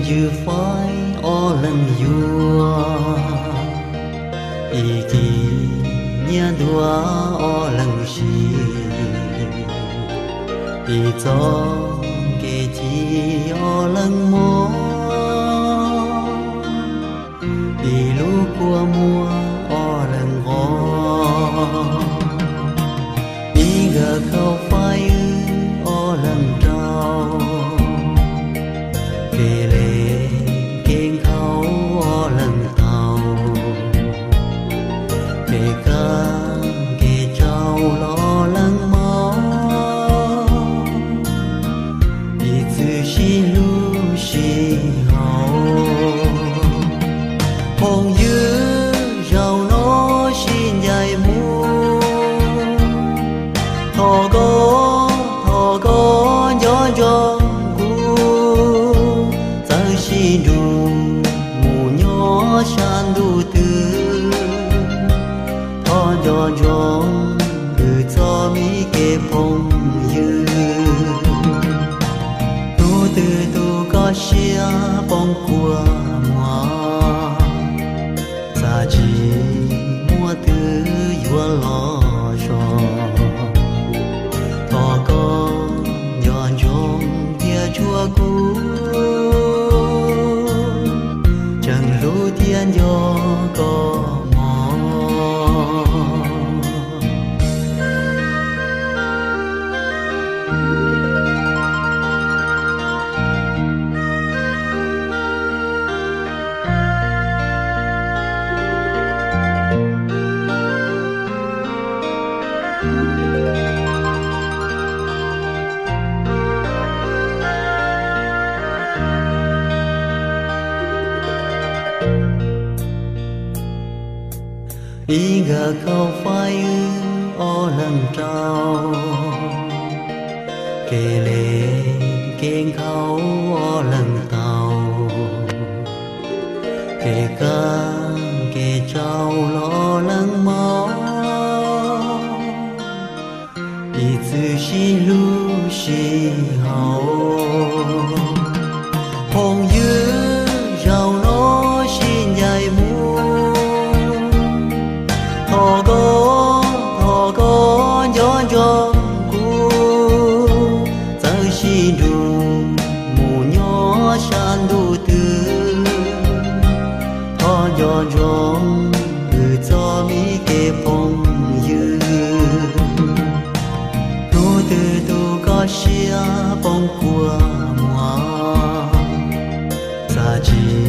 Ywj faib ob leeg yuav, ib ceg nyiaj ntuag ob leeg siv, ib txoj kev ci ob leeg mob, ib lub kua muag ob leeg nqos, ib nkawm khaub faib wb ob leeg rau, kev le kev nkhaus ob leeg tau, kev kaj kev tsau los leej mos, ib txwm sib hlub sib haum. Phooj ywg, zaum no sib ncaim mus, thov koj, thov koj nco ntsoov kuv, txawm sib nrug mus nyob sab ntuj twg, thov nco ntsoov wb txoj me kev phooj ywg. Hnub twg tus koj siab poob kua muag, txaj tsis muaj twg yuav los zog, thov koj nco ntsoov thiab tshua kuv, tseem hlub thiab nco koj mog. Ib nkawm khaub faib wb ob leeg rau, kev le kev nkhaus ob leeg tau, kev kaj kev tsau los leej mos, ib txwm sib hlub sib haum. Phooj ywg, zaum no sib ncaim mus, thov koj, thov koj nco ntsoov kuv, txawm sib nrug mus nyob sab ntuj twg, thov nco ntsoov wb txoj me kev phooj ywg. Hnub twg tus koj siab poob kua muag, txaj tsis